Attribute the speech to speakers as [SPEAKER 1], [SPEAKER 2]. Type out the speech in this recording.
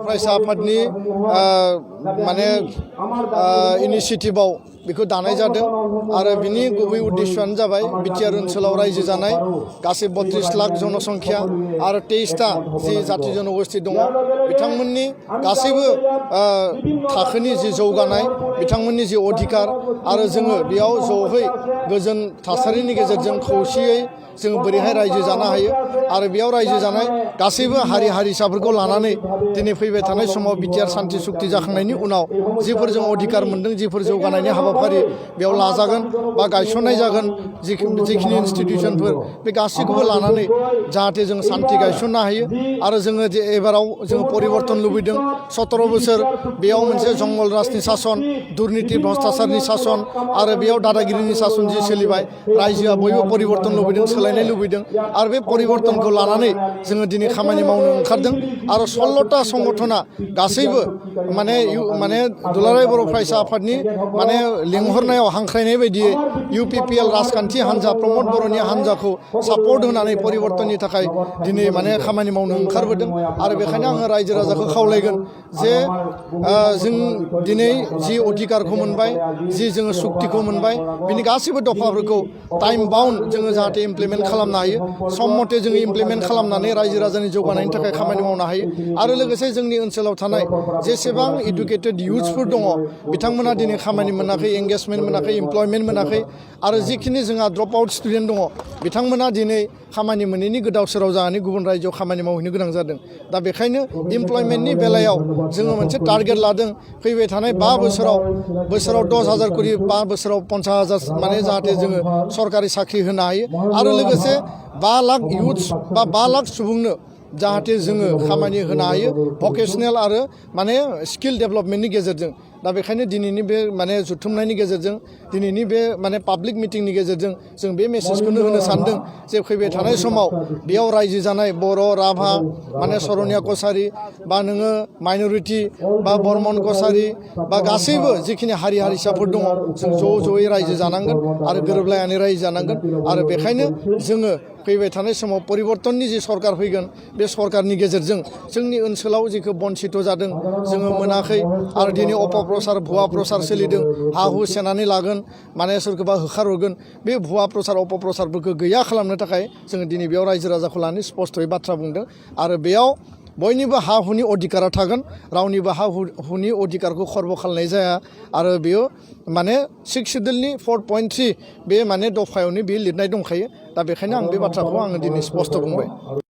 [SPEAKER 1] फरायसा आफादनि माने इनिशिएटिभआव बेखौ दानाय जादों आरो बिनि गुबै उद्देश्यआनो जाबाय बिटिआर ओनसोलाव रायजो जानाय गासै 32 लाख जनसंख्या आरो 23टा जि जाति जनगोष्ठी दङ बिथांमोननि गासैबो थाखोनि जि जौगानाय बिथांमोननि जि अधिकार आरो जोङो बेयाव ज'है गोजोन थासारिनि गेजेरजों खौसेयै जों बोरैहाय रायजो जानो हायो आरो बेयाव रायजो जानाय गासैबो हारि हारिसाफोरखौ लानानै दिनै फैबाय थानाय समाव बिटिआर सान्थि सुक्ति जाखांनायनि उनाव जिफोर जों अधिकार मोनदों जिफोर जौगानायनि हाबाफारि बेयाव लाजागोन बा गायसननाय जागोन जिखिनि इनस्टिट्यूशनफोर बे गासैखौबो लानानै जाहाथे जों सान्थि गायसननो हायो आरो जोङो जे एबाराव जों परिवर्तन लुबैदों 17 बोसोर बेयाव मोनसे जंगल राजनि शासन दुर्नीति भ्रष्टाचारनि शासन आरो बेयाव दादागिरिनि शासन जि सोलिबाय रायजोआ बयबो परिवर्तन लुबैदों सोलायनाय लुबैदों आरो बे परिवर्तनखौ लानानै जोङो दिनै खामानि मावनो ओंखारदों आरो 16टा संगठना गासैबो माने दुलाराय बर' फरायसा आफादनि माने लिंहरनायाव हांख्रायनाय बायदियै UPPL राजखान्थि हान्जा प्रमद बर'नि हान्जाखौ सापर्ट होनानै परिवर्तननि थाखाय दिनै माने खामानि मावनो ओंखारबोदों आरो बेखायनो आङो रायजो राजाखौ खावलायगोन जे जों दिनै जि अधिकारखौ मोनबाय जि जोङो सुक्तिखौ मोनबाय बिनि गासैबो दफाफोरखौ टाइम बाउन्ड जोङो जाहाथे इमप्लिमेन्ट खालामनो हायो सम मथे जोङो इमप्लिमेन्ट खालामनानै रायजो राजानि जौगानायनि थाखाय खामानि मावनो हायो आरो लोगोसे जोंनि ओनसोलाव थानाय जेसेबां इडुकेटेड इयुथ्सफोर दङ बिथांमोना दिनै खामानि मोनाखै एंगेजमेन्ट मोनाखै एमप्लयमेन्ट मोनाखै आरो जिखिनि जोंहा ड्रप आउट स्टुडेन्ट दङ बिथांमोना दिनै खामानि मोनैनि गोदाव सोराव जानानै गुबुन रायजोआव खामानि मावहैनो गोनां जादों दा बेखायनो इमप्लयमेन्टनि बेलायाव जोङो मोनसे टारगेट लादों फैबाय थानाय 5 बोसोराव 10,000 करि 5 बोसोराव 50,000 माने जाहाथे जोङो सरकारि साख्रि होनो हायो आरो लोगोसे 5 लाख इयुथ्स बा 5 लाख सुबुंनो जाहाथे जोङो खामानि होनो हायो भकेशनेल आरो माने स्किल डेभेलपमेन्टनि गेजेरजों दा बेखायनो दिनैनि बे माने जुथुमनायनि गेजेरजों दिनैनि बे माने पाब्लिक मिटिंनि गेजेरजों जों बे मेसेजखौनो होनो सानदों जे फैबाय थानाय समाव बेयाव रायजो जानाय बर' राभा माने सरनिया कसारि बा नोङो माइनरिटि बा बर्मन कसारि बा गासैबो जिखिनि हारि हारिसाफोर दङ जों ज'यै रायजो जानांगोन आरो गोरोबलायनानै रायजो जानांगोन आरो बेखायनो जोङो फैबाय थानाय समाव परिवर्तननि जि सरकार फैगोन बे सरकारनि गेजेरजों जोंनि ओनसोलाव जिखौ बन्सित जादों जोङो मोनाखै आरो दिनै अपप्रचार भुवा प्रचार सोलिदों हा हु सेनानै लागोन माने सोरखौबा होखारहरगोन बे भुवा प्रचार अपप्रचारफोरखौ गैया खालामनो थाखाय जोङो दिनै बेयाव रायजो राजाखौ लानानै स्पस्तयै बाथ्रा बुंदों आरो बेयाव बयनिबो हा हुनि अधिकारा थागोन रावनिबो हा हुनि अधिकारखौ खर्ब खालामनाय जाया आरो बेयो माने 6 सिडुलनि 4.3 बे माने दफायावनो बे लिरनाय दंखायो दा बेखायनो आं बे बाथ्राखौ आङो दिनै स्पस्त बुंबाय।